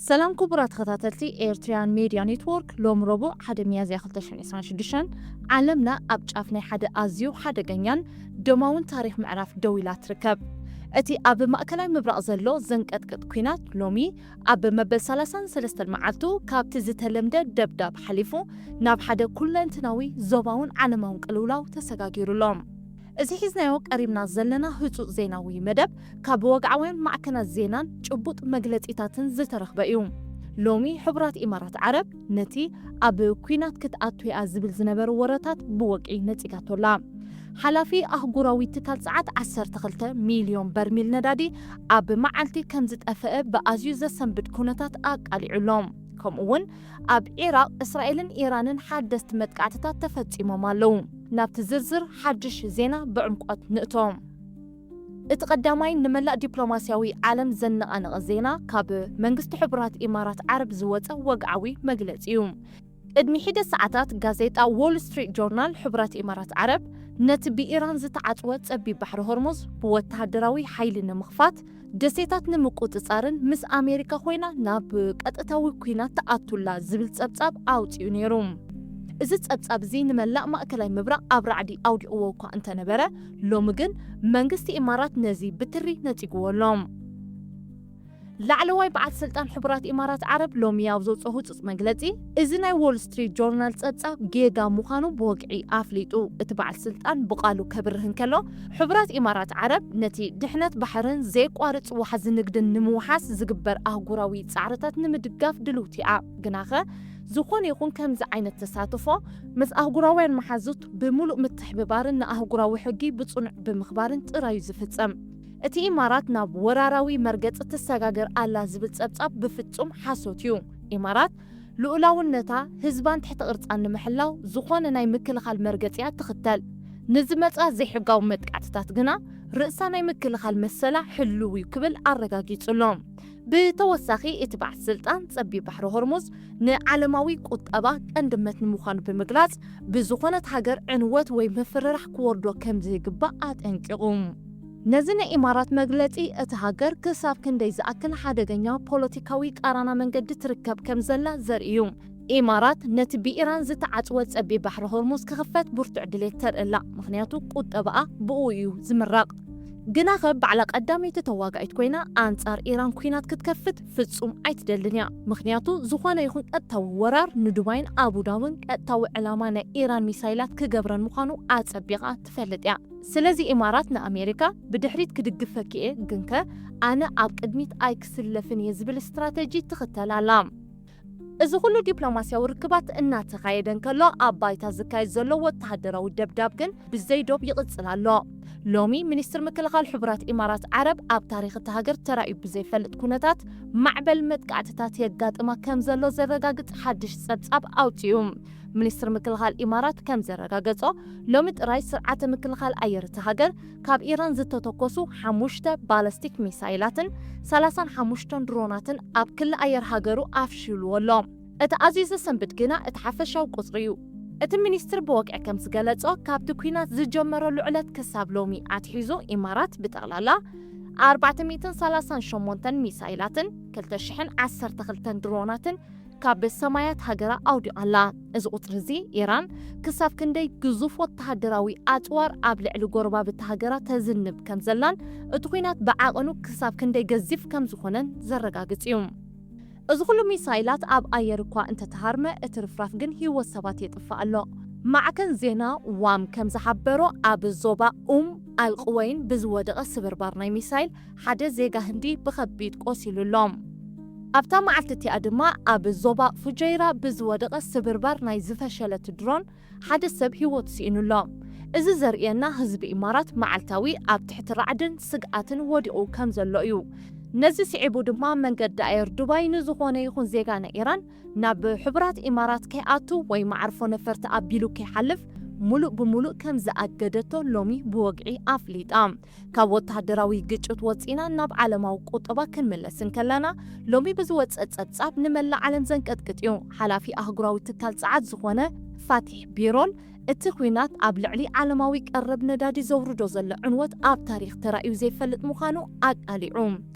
ሰላም ክቡራት ተኸታተልቲ ኤርትራውያን ሜድያ ኔትወርክ፣ ሎም ረቡዕ ሓደ ሚያዝያ ክልተ ሽሕን ዕስራን ሽዱሽተን ዓለምና ኣብ ጫፍ ናይ ሓደ ኣዝዩ ሓደገኛን ደማውን ታሪኽ ምዕራፍ ደው ኢላ ትርከብ። እቲ ኣብ ማእከላይ ምብራቕ ዘሎ ዘንቀጥቅጥ ኲናት ሎሚ ኣብ መበል ሰላሳን ሰለስተን መዓልቱ ካብቲ ዝተለምደ ደብዳብ ሓሊፉ ናብ ሓደ ኩለንትናዊ ዞባውን ዓለማውን ቅልውላው ተሰጋጊሩ ኣሎ። እዚ ሒዝናዮ ቀሪብና ዘለና ህጹጽ ዜናዊ መደብ ካብ ወግዓውያን ማዕከናት ዜናን ጭቡጥ መግለጺታትን ዝተረኽበ እዩ። ሎሚ ሕቡራት ኢማራት ዓረብ ነቲ ኣብ ኲናት ክትኣቱ እያ ዝብል ዝነበረ ወረታት ብወግዒ ነጺጋቶ ኣላ። ሓላፊ ኣህጉራዊ ትካል ጸዓት ዓሰርተ ክልተ ሚልዮን በርሚል ነዳዲ ኣብ መዓልቲ ከም ዝጠፍአ ብኣዝዩ ዘሰንብድ ኩነታት ኣቃሊዑ ኣሎ። ከምኡ እውን ኣብ ዒራቕ እስራኤልን ኢራንን ሓደስቲ መጥቃዕትታት ተፈጺሞም ኣለዉ። ናብቲ ዝርዝር ሓድሽ ዜና ብዕምቆት ንእቶ። እቲ ቀዳማይ ንመላእ ዲፕሎማስያዊ ዓለም ዘነቓነቐ ዜና ካብ መንግስቲ ሕቡራት ኢማራት ዓረብ ዝወጸ ወግዓዊ መግለጺ እዩ። ቅድሚ ሒደት ሰዓታት ጋዜጣ ዎል ስትሪት ጆርናል ሕቡራት ኢማራት ዓረብ ነቲ ብኢራን ዝተዓጽወ ጸቢብ ባሕሪ ሆርሙዝ ብወተሃደራዊ ሓይሊ ንምኽፋት፣ ደሴታት ንምቁጽጻርን ምስ ኣሜሪካ ኮይና ናብ ቀጥታዊ ኲናት ትኣቱላ ዝብል ጸብጻብ ኣውጺኡ ነይሩ። እዚ ጸብጻብ እዚ ንመላእ ማእከላይ ምብራቕ ኣብ ራዕዲ ኣውዲቕዎ እኳ እንተነበረ፣ ሎሚ ግን መንግስቲ ኢማራት ነዚ ብትሪ ነጺግዎ ኣሎ። ላዕለዋይ በዓል ስልጣን ሕቡራት ኢማራት ዓረብ ሎሚ ኣብ ዘውጽኦ ህጹጽ መግለጺ፣ እዚ ናይ ዎል ስትሪት ጆርናል ጸብጻብ ጌጋ ምዃኑ ብወግዒ ኣፍሊጡ። እቲ በዓል ስልጣን ብቓሉ ከብርህ እንከሎ፣ ሕቡራት ኢማራት ዓረብ ነቲ ድሕነት ባሕርን ዘየቋርጽ ዋሕዚ ንግድን ንምውሓስ ዝግበር ኣህጉራዊ ጻዕርታት ንምድጋፍ ድልውቲ እያ። ግናኸ፣ ዝኾነ ይኹን ከምዚ ዓይነት ተሳትፎ ምስ ኣህጉራውያን መሓዙት ብምሉእ ምትሕብባርን ንኣህጉራዊ ሕጊ ብጽኑዕ ብምኽባርን ጥራይ እዩ ዝፍጸም። እቲ ኢማራት ናብ ወራራዊ መርገጺ ትሰጋገር ኣላ ዝብል ጸብጻብ ብፍጹም ሓሶት እዩ። ኢማራት ልኡላውነታ፣ ህዝባን ትሕተ ቅርጻን ንምሕላው ዝኾነ ናይ ምክልኻል መርገጺ እያ ትኽተል። ንዝመጻ ዘይሕጋዊ መጥቃዕትታት ግና ርእሳ ናይ ምክልኻል መሰላ ሕሉው እዩ ክብል ኣረጋጊጹ ኣሎ። ብተወሳኺ እቲ በዓል ስልጣን ጸቢብ ባሕሪ ሆርሙዝ ንዓለማዊ ቁጠባ ቀንዲ መትኒ ምዃኑ ብምግላጽ፣ ብዝኾነት ሃገር ዕንወት ወይ ምፍርራሕ ክወርዶ ከም ዘይግባእ ኣጠንቂቑ። ነዚ ናይ ኢማራት መግለጺ፣ እቲ ሃገር ክሳብ ክንደይ ዝኣክል ሓደገኛ ፖለቲካዊ ቃራና መንገዲ ትርከብ ከም ዘላ ዘርኢ እዩ። ኢማራት ነቲ ብኢራን ዝተዓጽወ ጸቢብ ባሕሪ ሆርሙዝ ክኽፈት ብርቱዕ ድሌት ተርኢ ኣላ፣ ምኽንያቱ ቁጠባኣ ብኡ እዩ ዝምረቕ። ግናኸ ባዕላ ቀዳመይቲ ተዋጋኢት ኮይና ኣንጻር ኢራን ኲናት ክትከፍት ፍጹም ኣይትደልን እያ፣ ምኽንያቱ ዝኾነ ይኹን ቀጥታዊ ወራር ንዱባይን ኣቡዳብን ቀጥታዊ ዕላማ ናይ ኢራን ሚሳይላት ክገብረን ምዃኑ ኣጸቢቓ ትፈልጥ እያ። ስለዚ ኢማራት ንኣሜሪካ ብድሕሪት ክድግፈኪ እየ፣ ግንከ ኣነ ኣብ ቅድሚት ኣይክስለፍን እየ ዝብል ስትራተጂ ትኽተል ኣላ። እዚ ኩሉ ዲፕሎማስያዊ ርክባት እናተኻየደ እንከሎ፣ ኣብ ባይታ ዝካየድ ዘሎ ወተሃደራዊ ደብዳብ ግን ብዘይ ዶብ ይቕጽል ኣሎ። ሎሚ ሚኒስትር ምክልኻል ሕቡራት ኢማራት ዓረብ ኣብ ታሪኽ እታ ሃገር ተራእዩ ብዘይፈልጥ ኩነታት ማዕበል መጥቃዕትታት የጋጥማ ከም ዘሎ ዘረጋግጽ ሓድሽ ጸብጻብ ኣውጺኡ። ሚኒስትር ምክልኻል ኢማራት ከም ዘረጋገጾ፣ ሎሚ ጥራይ ስርዓተ ምክልኻል ኣየር እታ ሃገር ካብ ኢራን ዝተተኮሱ ሓሙሽተ ባለስቲክ ሚሳይላትን ሰላሳን ሓሙሽተን ድሮናትን ኣብ ክሊ ኣየር ሃገሩ ኣፍሽልዎ ኣሎ። እቲ ኣዝዩ ዘሰንብድ ግና እቲ ሓፈሻዊ ቁጽሪ እዩ። እቲ ሚኒስትር ብወግዒ ከም ዝገለጾ፣ ካብቲ ኲናት ዝጀመረሉ ዕለት ክሳብ ሎሚ ኣትሒዙ፣ ኢማራት ብጠቕላላ ኣርባዕተ ሚእትን ሰላሳን ሸሞንተን ሚሳይላትን ክልተ ሽሕን ዓሰርተ ክልተን ድሮናትን ካብ ሰማያት ሃገራ ኣውዲቓ ኣላ። እዚ ቁጽሪ እዚ፣ ኢራን ክሳብ ክንደይ ግዙፍ ወተሃደራዊ ኣጽዋር ኣብ ልዕሊ ጎረባብቲ ሃገራ ተዝንብ ከም ዘላን እቲ ኲናት ብዓቐኑ ክሳብ ክንደይ ገዚፍ ከም ዝኾነን ዘረጋግጽ እዩ። እዚ ኩሉ ሚሳይላት ኣብ ኣየር እኳ እንተተሃርመ፣ እቲ ርፍራፍ ግን ህይወት ሰባት የጥፍእ ኣሎ። ማዕከን ዜና ዋም ከም ዝሓበሮ፣ ኣብ ዞባ ኡም ኣልቅወይን ብዝወደቐ ስብርባር ናይ ሚሳይል ሓደ ዜጋ ህንዲ ብኸቢድ ቆሲሉ ኣሎ። ኣብታ መዓልቲ እቲኣ ድማ ኣብ ዞባ ፉጀይራ ብዝወደቐ ስብርባር ናይ ዝፈሸለት ድሮን ሓደ ሰብ ህይወቱ ስኢኑ ኣሎ። እዚ ዘርእየና ህዝቢ ኢማራት መዓልታዊ ኣብ ትሕቲ ራዕድን ስግኣትን ወዲቑ ከም ዘሎ እዩ። ነዚ ስዒቡ ድማ መንገዲ ኣየር ዱባይ ንዝኾነ ይኹን ዜጋ ናይ ኢራን ናብ ሕቡራት ኢማራት ከይኣቱ ወይ መዓርፎ ነፈርቲ ኣቢሉ ከይሓልፍ ሙሉእ ብሙሉእ ከም ዝኣገደቶ ሎሚ ብወግዒ ኣፍሊጣ። ካብ ወተሃደራዊ ግጭት ወጺና ናብ ዓለማዊ ቁጠባ ክንምለስ እንከለና፣ ሎሚ ብዝወጸ ጸብጻብ ንመላእ ዓለም ዘንቀጥቅጥ እዩ። ሓላፊ ኣህጉራዊ ትካል ጸዓት ዝኾነ ፋቲሕ ቢሮል፣ እቲ ኲናት ኣብ ልዕሊ ዓለማዊ ቀረብ ነዳዲ ዘውርዶ ዘሎ ዕንወት ኣብ ታሪኽ ተራእዩ ዘይፈልጥ ምዃኑ ኣቃሊዑ።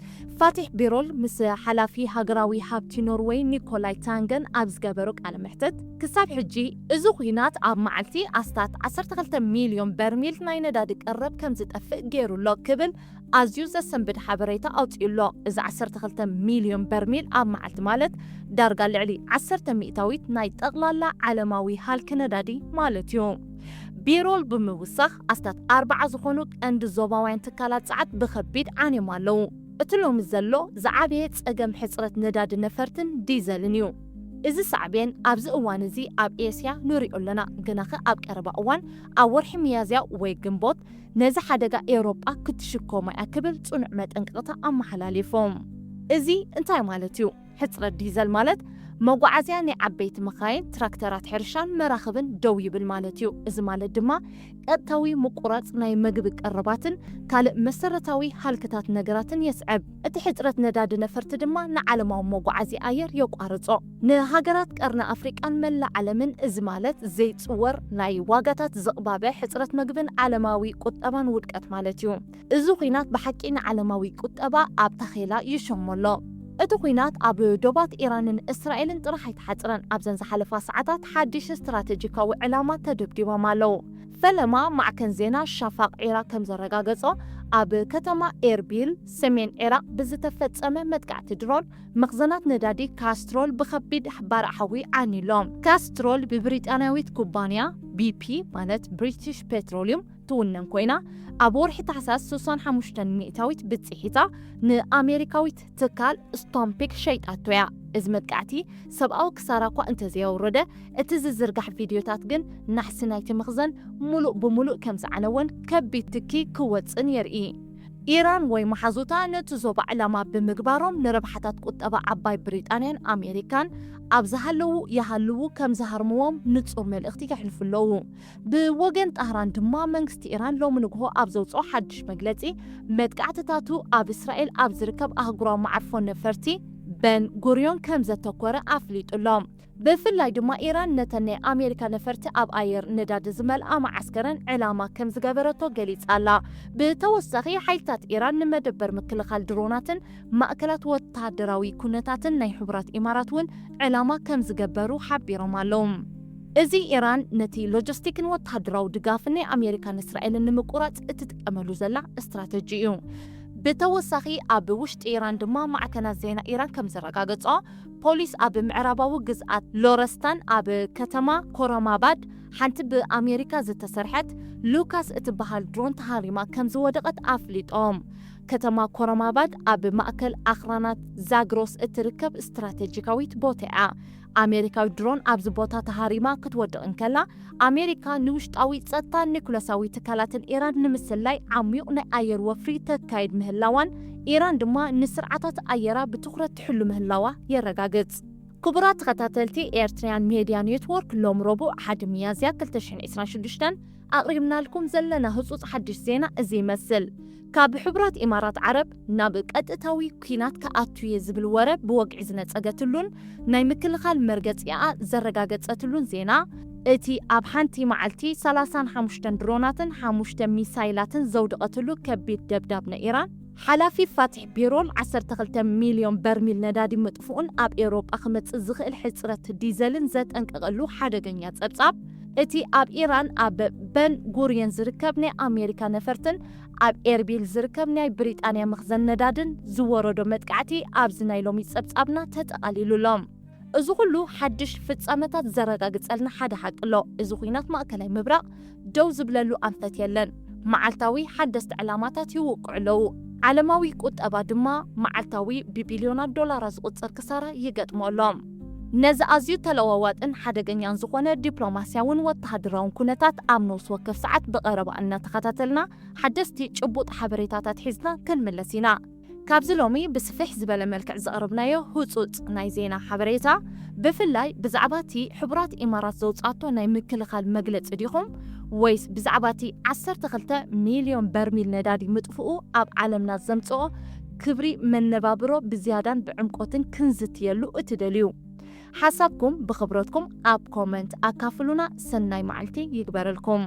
ፋቲሕ ቢሮል ምስ ሓላፊ ሃገራዊ ሃብቲ ኖርወይ ኒኮላይ ታንገን ኣብ ዝገበሮ ቃለ መሕትት፣ ክሳብ ሕጂ እዚ ኲናት ኣብ መዓልቲ ኣስታት ዓሰርተ ክልተ ሚልዮን በርሚል ናይ ነዳዲ ቀረብ ከም ዝጠፍእ ገይሩ ኣሎ ክብል ኣዝዩ ዘሰንብድ ሓበሬታ ኣውጺኡ ኣሎ። እዚ ዓሰርተ ክልተ ሚልዮን በርሚል ኣብ መዓልቲ ማለት ዳርጋ ልዕሊ ዓሰርተ ሚእታዊት ናይ ጠቕላላ ዓለማዊ ሃልኪ ነዳዲ ማለት እዩ። ቢሮል ብምውሳኽ ኣስታት ኣርባዓ ዝኾኑ ቀንዲ ዞባውያን ትካላት ጸዓት ብኸቢድ ዓንዮም ኣለዉ። እቲ ሎሚ ዘሎ ዝዓበየ ጸገም ሕጽረት ነዳዲ ነፈርትን ዲዘልን እዩ። እዚ ሳዕቤን ኣብዚ እዋን እዚ ኣብ ኤስያ ንሪኦ ኣለና፣ ግናኸ ኣብ ቀረባ እዋን ኣብ ወርሒ ሚያዝያ ወይ ግንቦት ነዚ ሓደጋ ኤውሮጳ ክትሽከሞ እያ ክብል ጽኑዕ መጠንቀቕታ ኣመሓላሊፎም። እዚ እንታይ ማለት እዩ? ሕጽረት ዲዘል ማለት መጓዓዝያ ናይ ዓበይቲ መኻይን፣ ትራክተራት ሕርሻን መራኽብን ደው ይብል ማለት እዩ። እዚ ማለት ድማ ቀጥታዊ ምቁራጽ ናይ መግቢ ቀረባትን ካልእ መሰረታዊ ሃልክታት ነገራትን የስዕብ። እቲ ሕጽረት ነዳዲ ነፈርቲ ድማ ንዓለማዊ መጓዓዝያ ኣየር የቋርጾ። ንሃገራት ቀርኒ ኣፍሪቃን መላእ ዓለምን እዚ ማለት ዘይጽወር ናይ ዋጋታት ዝቕባበ ሕጽረት መግብን ዓለማዊ ቁጠባን ውድቀት ማለት እዩ። እዚ ኲናት ብሓቂ ንዓለማዊ ቁጠባ ኣብ ታኼላ ይሸሞ ኣሎ። እቲ ኲናት ኣብ ዶባት ኢራንን እስራኤልን ጥራሕ ኣይተሓጽረን። ኣብዘን ዝሓለፋ ሰዓታት ሓድሽ ስትራተጂካዊ ዕላማ ተደብዲቦም ኣለዉ። ፈለማ ማዕከን ዜና ሻፋቕ ዒራቕ ከም ዘረጋገጾ፣ ኣብ ከተማ ኤርቢል ሰሜን ዒራቕ ብዝተፈጸመ መጥቃዕቲ ድሮን መኽዘናት ነዳዲ ካስትሮል ብኸቢድ ባርዕ ሓዊ ዓንዩ ኣሎ። ካስትሮል ብብሪጣንያዊት ኩባንያ ቢፒ ማለት ብሪቲሽ ፔትሮሊዩም ትውነን ኮይና፣ ኣብ ወርሒ ታሕሳስ ስሳን ሓሙሽተን ሚእታዊት ብጽሒታ ንኣሜሪካዊት ትካል ስቶምፒክ ሸይጣቶ እያ። እዚ መጥቃዕቲ ሰብኣዊ ክሳራ እኳ እንተዘየውረደ፣ እቲ ዝዝርጋሕ ቪድዮታት ግን ናሕሲ ናይቲ መኽዘን ምሉእ ብምሉእ ከም ዝዓነወን ከቢድ ትኪ ክወጽእን የርኢ። ኢራን ወይ መሓዙታ ነቲ ዞባ ዕላማ ብምግባሮም ንረብሓታት ቁጠባ ዓባይ ብሪጣንያን ኣሜሪካን ኣብ ዝሃለዉ ይሃልዉ ከም ዝሃርምዎም ንጹር መልእኽቲ የሕልፉ ኣለዉ። ብወገን ጣህራን ድማ መንግስቲ ኢራን ሎሚ ንግሆ ኣብ ዘውጽኦ ሓድሽ መግለጺ መጥቃዕትታቱ ኣብ እስራኤል ኣብ ዝርከብ ኣህጉራዊ መዓርፎ ነፈርቲ በን ጉርዮን ከም ዘተኮረ ኣፍሊጡ ኣሎ። ብፍላይ ድማ ኢራን ነተን ናይ ኣሜሪካ ነፈርቲ ኣብ ኣየር ነዳዲ ዝመልኣ መዓስከረን ዕላማ ከም ዝገበረቶ ገሊጻ ኣላ። ብተወሳኺ ሓይልታት ኢራን ንመደበር ምክልኻል ድሮናትን ማእከላት ወተሃደራዊ ኩነታትን ናይ ሕቡራት ኢማራት እውን ዕላማ ከም ዝገበሩ ሓቢሮም ኣለዉ። እዚ ኢራን ነቲ ሎጂስቲክን ወተሃደራዊ ድጋፍን ናይ ኣሜሪካን እስራኤልን ንምቁራጽ እትጥቀመሉ ዘላ ስትራተጂ እዩ። ብተወሳኺ ኣብ ውሽጢ ኢራን ድማ ማዕከናት ዜና ኢራን ከም ዘረጋገጾ፣ ፖሊስ ኣብ ምዕራባዊ ግዝኣት ሎረስታን ኣብ ከተማ ኮረማባድ ሓንቲ ብኣሜሪካ ዝተሰርሐት ሉካስ እትበሃል ድሮን ተሃሪማ ከም ዝወደቐት ኣፍሊጦም። ከተማ ኮረማባድ ኣብ ማእከል ኣኽራናት ዛግሮስ እትርከብ ስትራተጂካዊት ቦታ እያ። ኣሜሪካዊት ድሮን ኣብዚ ቦታ ተሃሪማ ክትወድቕ እንከላ፣ ኣሜሪካ ንውሽጣዊ ጸጥታን ኒኩለሳዊ ትካላትን ኢራን ንምስላይ ዓሚዩቕ ናይ ኣየር ወፍሪ ተካይድ ምህላዋን፣ ኢራን ድማ ንስርዓታት ኣየራ ብትኹረት ትሕሉ ምህላዋ የረጋግጽ። ክቡራት ተኸታተልቲ፣ ኤርትራያን ሜድያ ኔትወርክ ሎም ረቡዕ ሓደ ሚያዝያ ክልተ ሽሕን ዕስራን ሽዱሽተን ኣቕሪብናልኩም ዘለና ህጹጽ ሓድሽ ዜና እዚ ይመስል። ካብ ሕቡራት ኢማራት ዓረብ ናብ ቀጥታዊ ኲናት ክኣቱ እየ ዝብል ወረ ብወግዒ ዝነጸገትሉን ናይ ምክልኻል መርገጺኣ ዘረጋገጸትሉን ዜና፣ እቲ ኣብ ሓንቲ መዓልቲ ሰላሳን ሓሙሽተን ድሮናትን ሓሙሽተ ሚሳይላትን ዘውደቐትሉ ከቢድ ደብዳብ ንኢራን፣ ሓላፊ ፋቲሕ ቢሮል ዓሰርተ ክልተ ሚልዮን በርሚል ነዳዲ ምጥፍኡን ኣብ ኤውሮጳ ክመጽእ ዝኽእል ሕጽረት ዲዘልን ዘጠንቀቐሉ ሓደገኛ ጸብጻብ፣ እቲ ኣብ ኢራን ኣብ በን ጉርየን ዝርከብ ናይ ኣሜሪካ ነፈርትን ኣብ ኤርቢል ዝርከብ ናይ ብሪጣንያ መኽዘን ነዳድን ዝወረዶ መጥቃዕቲ ኣብዚ ናይ ሎሚ ጸብጻብና ተጠቓሊሉ ኣሎ። እዚ ኩሉ ሓድሽ ፍጻመታት ዘረጋግጸልና ሓደ ሓቂ ኣሎ። እዚ ኲናት ማእከላይ ምብራቕ ደው ዝብለሉ ኣንፈት የለን። መዓልታዊ ሓደስቲ ዕላማታት ይውቅዑ ኣለዉ። ዓለማዊ ቁጠባ ድማ መዓልታዊ ብቢልዮናት ዶላራት ዝቑጸር ክሳራ ይገጥሞ ኣሎ። ነዚ ኣዝዩ ተለዋዋጥን ሓደገኛን ዝኾነ ዲፕሎማስያውን ወተሃደራውን ኩነታት ኣብ ነፍሲ ወከፍ ሰዓት ብቐረባ እናተኸታተልና ሓደስቲ ጭቡጥ ሓበሬታታት ሒዝና ክንምለስ ኢና። ካብዚ ሎሚ ብስፍሕ ዝበለ መልክዕ ዘቕረብናዮ ህጹጽ ናይ ዜና ሓበሬታ፣ ብፍላይ ብዛዕባ እቲ ሕቡራት ኢማራት ዘውጽኣቶ ናይ ምክልኻል መግለጺ ዲኹም ወይስ ብዛዕባ እቲ ዓሰርተ ክልተ ሚልዮን በርሚል ነዳዲ ምጥፍኡ ኣብ ዓለምና ዘምጽኦ ክብሪ መነባብሮ ብዝያዳን ብዕምቆትን ክንዝትየሉ እትደልዩ? ሓሳብኩም ብኽብረትኩም ኣብ ኮመንት ኣካፍሉና። ሰናይ መዓልቲ ይግበረልኩም።